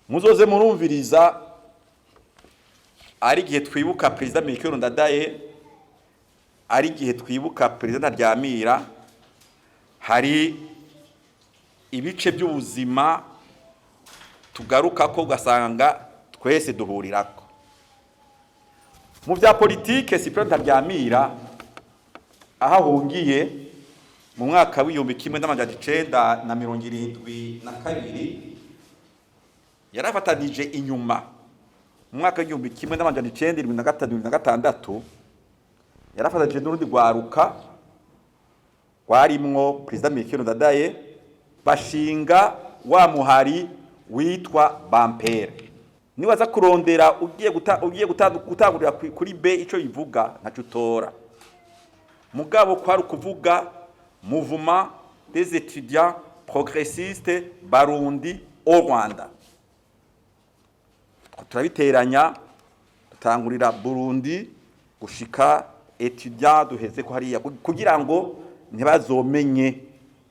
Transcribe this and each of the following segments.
Muzoze murumviriza, ari igihe twibuka Perezida Melchior Ndadaye, ari igihe twibuka Perezida Ntaryamira, hari ibice by'ubuzima tugaruka ko ugasanga twese duhurirako mu bya politike. Cyprien Ntaryamira, aho ahungiye mu mwaka w'1972, yarafatanije inyuma mu mwaka w'1975, 76, yarafatanije n'urundi rwaruka rwarimwo Perezida Melchior Ndadaye, bashinga wa muhari witwa Bampere. Niwaza kurondera ugiye gutangurira kuri B ico bivuga, ntaco utora. Mugabo kwari ukuvuga Mouvement des étudiants progressistes Barundi au Rwanda. Turabiteranya, dutangurira Burundi gushika étudiant, duheze ko hariya kugira ngo ntibazomenye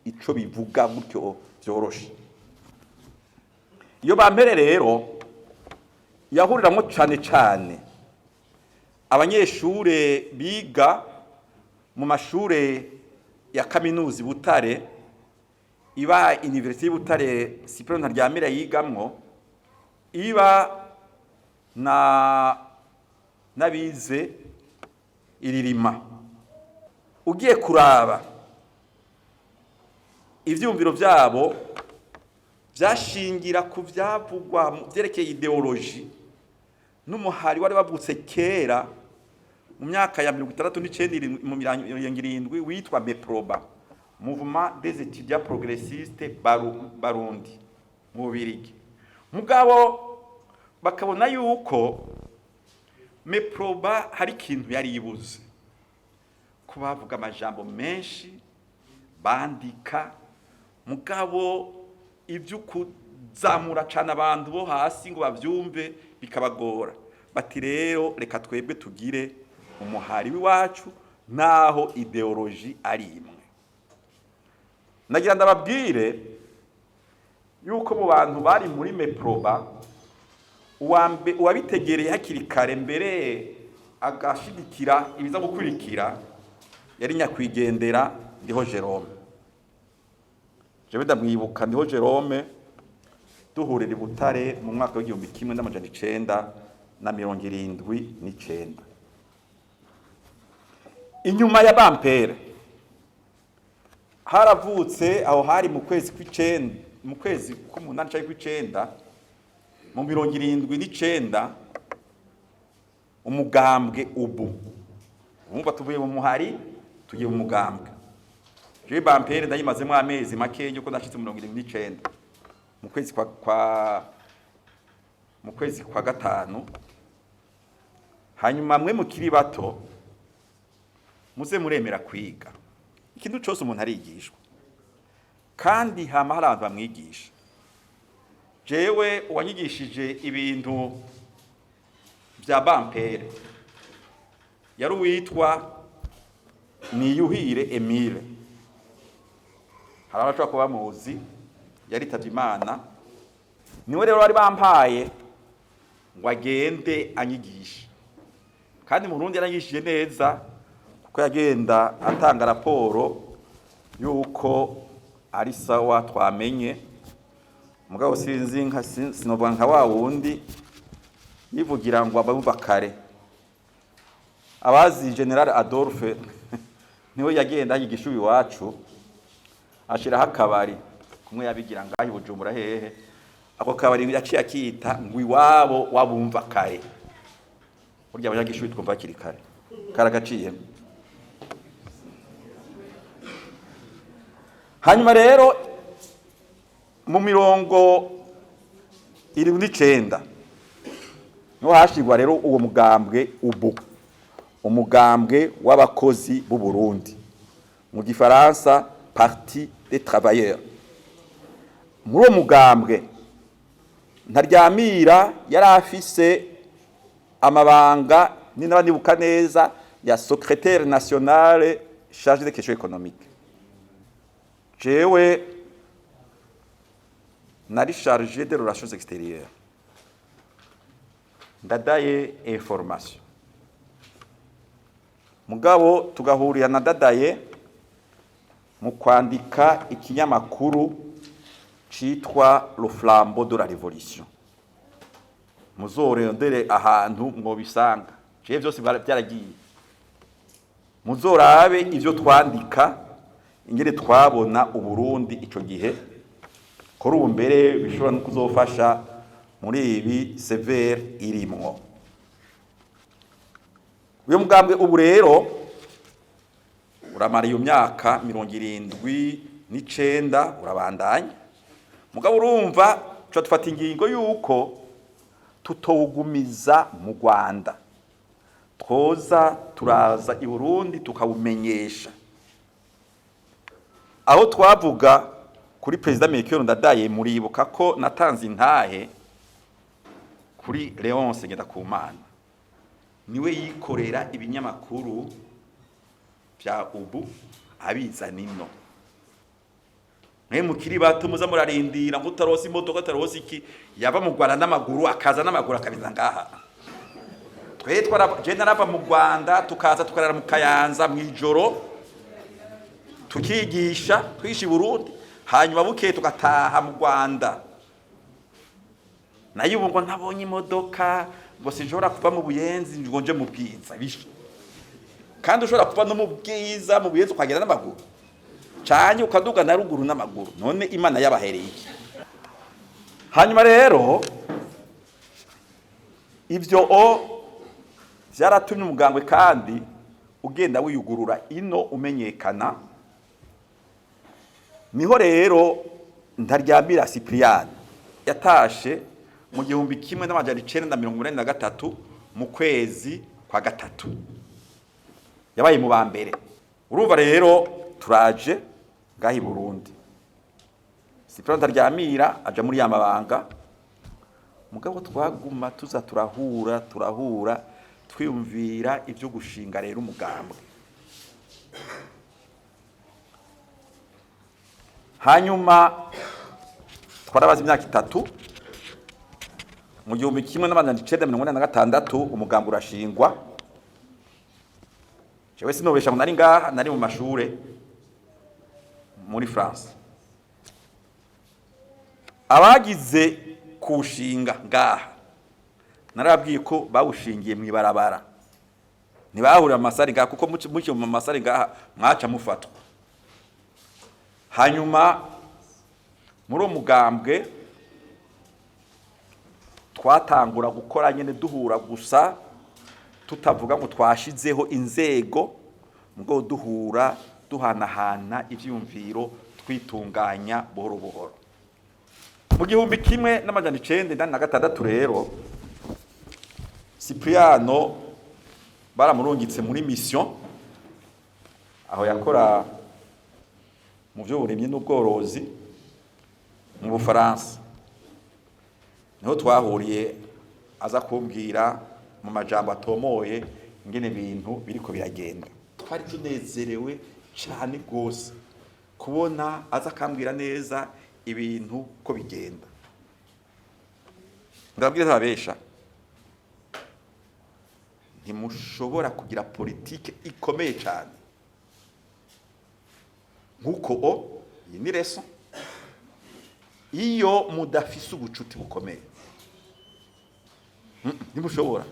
ico bivuga gutyo vyoroshe. Iyo Bampere rero yahuriramwo cane cane abanyeshure biga mu mashure ya kaminuza i Butare, iba Université y'Ibutare Cyprien Ntaryamira yigamwo, iba na n'abize iririma. Ugiye kuraba ivyumviro vyabo, vyashingira ku vyavugwa mu vyerekeye idéologie n'umuhari wari wavutse kera mu myaka ya 69, mu 70, witwa MEPROBA, Mouvement des étudiants progressistes Barundi mu Bubirigi. Mugabo bakabona yuko MEPROBA hari ikintu yari ibuze, ko bavuga amajambo menshi, bandika, mugabo ibyo kuzamura cane abantu bo hasi ngo bavyumve bikabagora. Bati: "Rero reka twebwe tugire umuhari w'iwacu naho idéologie ari imwe." Nagira ndababwire yuko mu bantu bari muri MEPROBA, uwabitegereye hakiri kare mbere agashigikira ibiza gukurikira yari nyakwigendera Ndiho Jerome. Jewe ndamwibuka Ndiho Jerome duhurira i Butare mu mwaka w'1979. Inyuma ya Bampere haravutse, aho hari mu kwezi kw'icenda, mu kwezi k'umunani canke kw'icenda mu 79, umugambwe ubu. Urumva tuvuye mu muhari tugiye mu mugambwe. Jewe Bampere ndayimazemo amezi makeya, uko nashitse 79 mu kwezi kwa gatanu. Hanyuma mwe mukiri bato, muze muremera kwiga. Ikintu cose umuntu arigishwa, kandi hama hari abantu bamwigisha. Jewe uwanyigishije ibintu vya Bampere yari uwitwa Niyuhire Emile. Hari abashobora kuba bamuzi, yaritavye Imana. Niwe rero bari bampaye ngo agende anyigishe, kandi mu Burundi yaranyigishije neza, kuko yagenda atanga raporo yuko ari sawa twamenye. Mugabo sinzi nka sinovuga nka wa wundi yivugira ngo abumva kare. Abazi Général Adolphe, niwe yagenda yigisha iwacu, ashiraho akabari kumwe yabigira ngaho i Bujumbura hehe. Ako kabari yaciye akita ngo iwabo wabumva kare. Burya abanyagishubi twumva hakiri kare, karagaciyemo. Hanyuma rero mu 79 niho hashirwa rero uwo mugambwe ubu, umugambwe w'abakozi b'u Burundi, mu gifaransa Parti des travailleurs. Muri uwo mugambwe Ntaryamira yari afise amabanga, ninaba nibuka neza, ya secrétaire national chargé des questions économiques. Jewe nari chargé des relations extérieures. Ndadaye information, mugabo tugahurira na Ndadaye mu kwandika ikinyamakuru citwa Le Flambeau de la Révolution. Muzorondere ahantu mwobisanga, jewe vyose byaragiye. Muzorabe ivyo twandika, ingene twabona Uburundi ico gihe. Kuri ubu mbere bishobora no kuzofasha muri ibi CVR irimwo. Uyu mugambwe ubu rero uramara iyo myaka 79, urabandanya. Mugabo urumva, tuca dufata ingingo yuko tutowugumiza mu Rwanda, twoza turaza i Burundi tukawumenyesha. Aho twavuga kuri Perezida Melchior Ndadaye, muribuka ko natanze intahe kuri Leonce Ngendakumana, niwe yikorera ibinyamakuru vya ubu abizana ino. Mwe mukiri bato muza murarindira ngo utarose imodoka, utarose iki, yava mu Rwanda n'amaguru, akaza n'amaguru akabiza ngaha. Twe twara je narava mu Rwanda, tukaza tukarara mu Kayanza mw'ijoro, tukigisha twisha i Burundi, hanyuma bukeye tugataha mu Rwanda. Nayo ubu ngo ntabonye imodoka, ngo sinshobora kuva mu Buyenzi ngo nje mu Bwiza. Kandi ushobora kuva no mu Bwiza mu Buyenzi ukagenda n'amaguru, canke ukaduga na ruguru n'amaguru. None Imana yabahereye iki? Hanyuma rero ivyo o vyaratumye umugambwe kandi ugenda wiyugurura ino, umenyekana. Niho rero Ntaryamira Cyprien yatashe mu 1983 mu kwezi kwa gatatu, yabaye mu ba mbere. Urumva rero turaje ngaha i Burundi, Cyprien Ntaryamira aja muri ya mabanga. Mugabo twaguma tuza turahura, turahura, twiyumvira ibyo gushinga rero umugambwe. Hanyuma twarabaza imyaka 3, mu 1986 umugambwe urashingwa. Jewe sinobesha ngo nari ngaha, nari mu mashure muri France. Abagize kuwushinga ngaha narababwiye ko bawushingiye mw'ibarabara, ntibahurira mu masare ngaha, kuko muciye mu masare ngaha mwaca mufatwa. Hanyuma muri uwo mugambwe twatangura gukora nyene, duhura gusa, tutavuga ngo twashizeho inzego, mugabo duhura, duhanahana ivyiyumviro, twitunganya buhoro buhoro. Mu 1986 rero Cipriano baramurungitse muri mission, aho yakora mu vy'uburimyi n'ubworozi mu Bufaransa. Niho twahuriye, aza kumbwira mu majambo atomoye ingene ibintu biriko biragenda. Twari tunezerewe cane gose kubona aza akambwira neza ibintu ko bigenda. Ndababwira ntababesha, ntimushobora kugira politike ikomeye cane nkuko o iyi ni leçon iyo mudafise ubucuti bukomeye. Ntimushobora.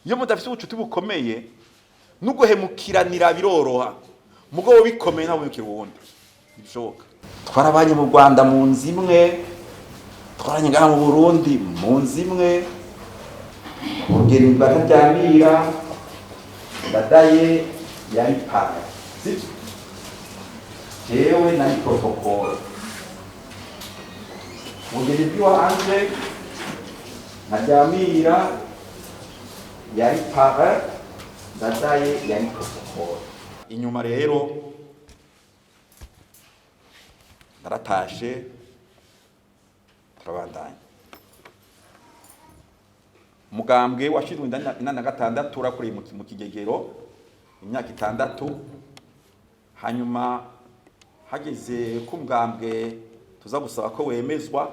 Iyo mudafise ubucuti bukomeye, nuguhemukiranira biroroha. Mugabo bikomeye, ntabwo mukira uwundi, ntibishoboka. Twarabanye mu Rwanda mu nzu imwe, twaranye ngaha mu Burundi mu nzu imwe. Urugero rwa Ntaryamira, Ndadaye yari parrain, sibyo? Jewe nari protocole. Ubugeni bw'iwanje, Ntaryamira yari parrain, Ndadaye yari protocole. Inyuma rero naratashe, turabandanya. Umugambwe washinzwe 86, urakoreye mu kigegero imyaka 6. Hanyuma hageze ko umugambwe tuza gusaba ko wemezwa.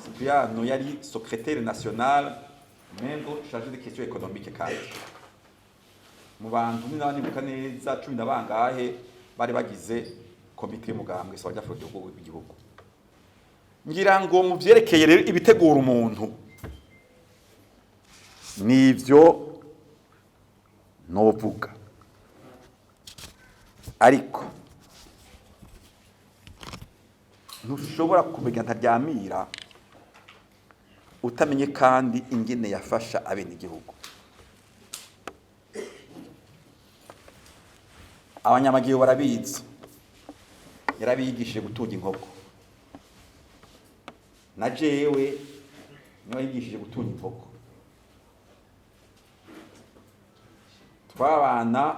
Cipriano yari secrétaire national mengo chargé de questions économiques, kandi mu bantu ni nibuka neza cumi na bangahe bari bagize komite y'umugambwe Sawanya Frodebu w'igihugu. Ngira ngo mu vyerekeye rero ibitegura umuntu, nivyo novuga, ariko ntushobora kumenya Ntaryamira utamenye kandi ingene yafasha abenegihugu. Abanyamagihe barabizi, yarabigishije gutunga inkoko. Na jewe niwe yigishije gutunga inkoko. Twabana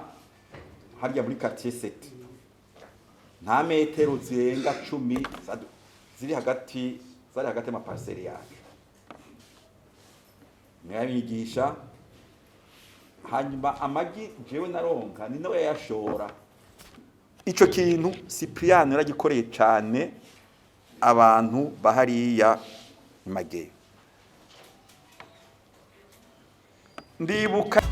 harya muri quartier 7, nta metero zirenga 10 ziri hagati, zari hagati y'amaparcelle yacu. Niwe yabigisha. Hanyuma amagi jewe naronka ni nawe yayashora. Ico kintu Cipriano yaragikoreye cane abantu bahariya Mageyo. Ndibuka